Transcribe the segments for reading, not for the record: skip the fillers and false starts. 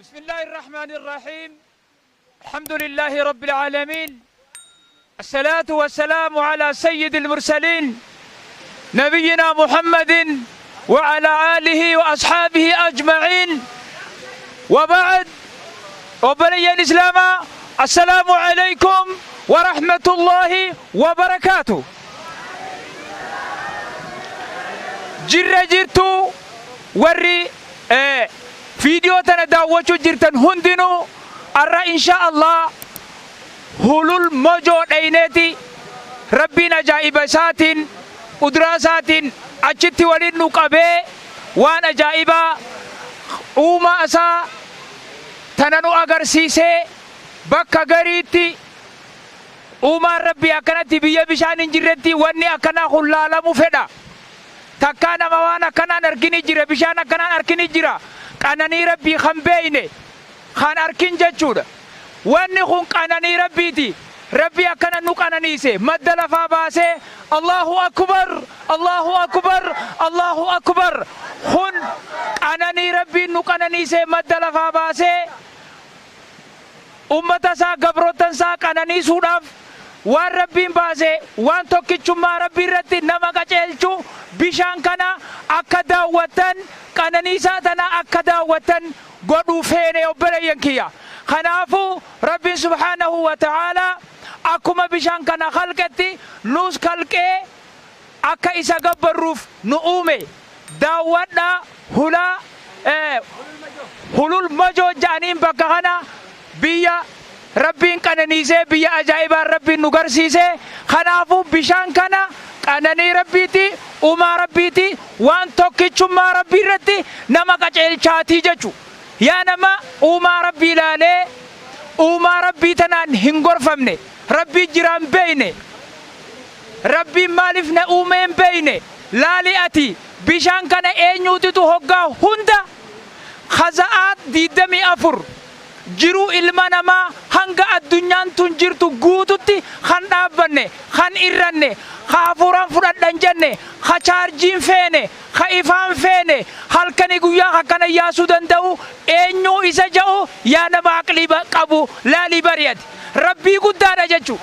بسم الله الرحمن الرحيم. الحمد لله رب العالمين، الصلاة والسلام على سيد المرسلين نبينا محمد وعلى آله وأصحابه أجمعين، وبعد. وبني الإسلام، السلام عليكم ورحمة الله وبركاته. Jirra jirtu warri viidiyoo tana daawwachuu jirtan hundinuu? Arra insha Allah Hulul Mojoo dhayneeti Rabbiin ajaa'iba isaatiin, quduraa isaatiin achitti waliin nu qabee waan ajaa'ibaa uumaa isaa tana nu agarsiisee, bakka gariitti uumaan Rabbii akkanatti biyya bishaan hin jirretti wanni akkanaa kun laalamu fedha. Takkaa nama waan akkanaan argini jira, bishaan akkanaan argini jira, qananii Rabbii kan beeyne kan arkin jechuudha. Wanni kun qananii Rabbiiti. Rabbii akkana nu qananiise, madda lafaa baasee. Allahu akbar, Allahu akbar, Allahu akbar! Kun qananii Rabbiin nu qananiise, madda lafaa baasee ummata isaa, gabrootan isaa qananiisuudhaaf waan Rabbiin baase, waan tokkichummaa Rabbii irratti nama qaceelchu, bishaan kana akka daawwattan, qananiisaa tana akka daawwattan godhuu feene, obboleeyyan kiyya. Kanaafuu Rabbiin subhaanahu wa ta'aalaa akkuma bishaan kana kalqetti nuus kalqee akka isa gabbarruuf nu uume. Daawwadhaa, hulaa Hulul Majoo ja'aniin bakka kana, biyya Rabbiin qananiisee, biyya ajaa'ibaan Rabbiin nu garsiisee. Kanaafuu bishaan kana qananii Rabbiiti, uumaa Rabbiiti, waan tokkichummaa Rabbii irratti nama qaceelchaatii jechu. Yaa nama uumaa Rabbii ilaalee uumaa Rabbii tanaan hin gorfamne, Rabbii jiraan beeyne, Rabbiin maaliif na uume hin beeyne, laali ati bishaan kana. Eenyuutitu hoggaa hunda khaza'aat 24 jiruu ilma namaa hanga addunyaan tun jirtu guututti kan dhaabbanne, kan irranne, ka hafuuraan fudhadhan jenne, ka chaarjiin feene, ka ifaan feene, halkanii guyyaa akkana yaasuu danda'u eenyuu isa ja'u? Yaa nama aqlii qabu, laalii bari'ati, Rabbii guddaadha jechu.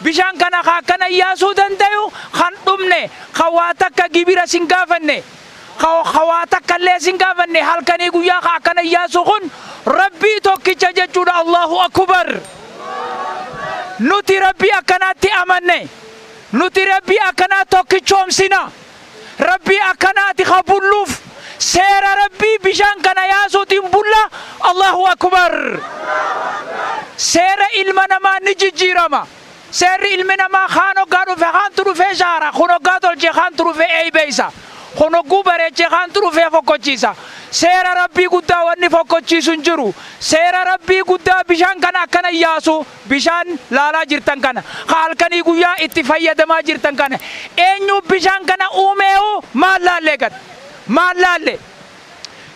Bishaan kana ka akkana yaasuu danda'u, kan dhumne, ka waa takka gibira sin gaafanne, ka waa takka illee sin gaafanne, halkanii guyyaa ka akkana yaasu kun Rabbii tokkicha jechuudha. Allahu akbar! Nuti Rabbii akkanaatti amanne, nuti Rabbii akkanaa tokkichoomsina, Rabbii akkanaati ka bulluuf. Seera Rabbii bishaan kana yaasuutiin bulla. Allahu akbar! Seera ilma namaa ni jijjiirama. Seerri ilmi namaa kaan hoggaa dhufe kaantu dhufee shaara, kun hoggaa tolche kaantu dhufee eeybeeysa, kun hogguu bareechee kaantu dhufee fokkochiisa. Seera Rabbii guddaa wanni fokkochiisu hin jiru. Seera Rabbii guddaa bishaan kana akkana yaasu, bishaan laalaa jirtan kana, ka halkanii guyyaa itti fayyadamaa jirtan kana, eenyu bishaan kana uumeehu? Maal laallee gad maal laalle?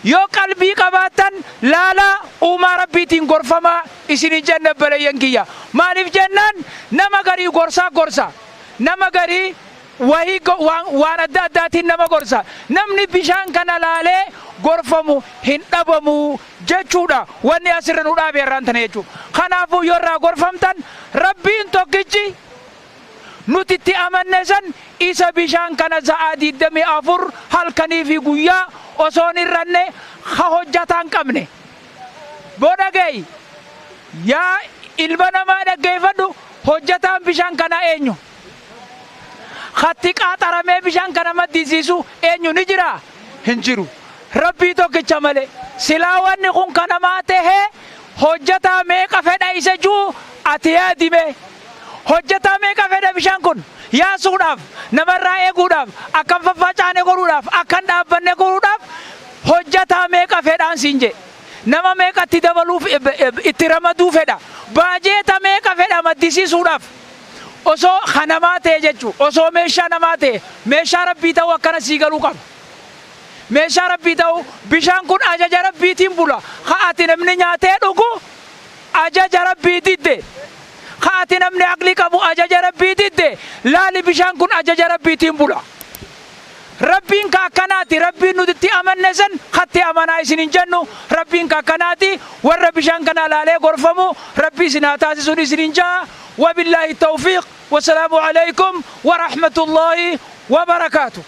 Yoo qalbii qabaattan laalaa, uumaa Rabbiitiin gorfamaa isinin jenne, obboleeyyan kiyya. Maaliif jennaan, nama garii gorsaa gorsa, nama garii wahii waan adda addaatiin nama gorsa. Namni bishaan kana laalee gorfamu hin dhabamu jechuudha. Wanni asirra nu dhaabe irraan tana jechuudha. Kanaafuu yoo irraa gorfamtan, Rabbiin tokkichi nuti itti amanne san, isa bishaan kana sa'aa 24 halkanii fi guyyaa osoon irranne, ha hojjataan qabne booda ga'i. Yaa ilma namaa, dhaggeeffadhu, hojjataan bishaan kanaa eenyu? Hatti qaaxaramee bishaan kana maddisiisu eenyu? Ni jira? Hin jiru, Rabbii tokkicha malee. Silaa wanni kun kanamaa tahee hojjataa meeqa fedha isa juu ati yaadime. Hojjataa meeqa fedha bishaan kun yaasuudhaaf, namarraa eeguudhaaf, akkan faffacaane godhuudhaaf, akkan dhaabbanne godhuudhaaf hojjataa meeqa fedhaan siin jedhe? Nama meeqatti dabaluuf itti ramaduu fedha? Baajeeta meeqa fedha maddisiisuudhaaf? Osoo kanamaa ta'e jechuu, osoo meeshaa namaa ta'e, meeshaa Rabbii ta'uu akkana sii galuu qaba. Meeshaa Rabbii ta'uu, bishaan kun ajaja Rabbiitiin bula. Ka ati namni nyaatee dhugu ajaja Rabbii didde, ka ati namni aqlii qabu ajaja Rabbii didde, laali, bishaan kun ajaja Rabbiitiin bula. Rabbiin ka akkanaati. Rabbiin nuti itti amanne san katti amanaa isin hin jennu. Rabbiin ka akkanaati. Warra bishaan kana laalee gorfamu Rabbi isin haa taasisuun isin hin ja'a. Wabillaahi tawfiiq. Wasalaamu alaykum wa rahmatullaahi wa barakaatu.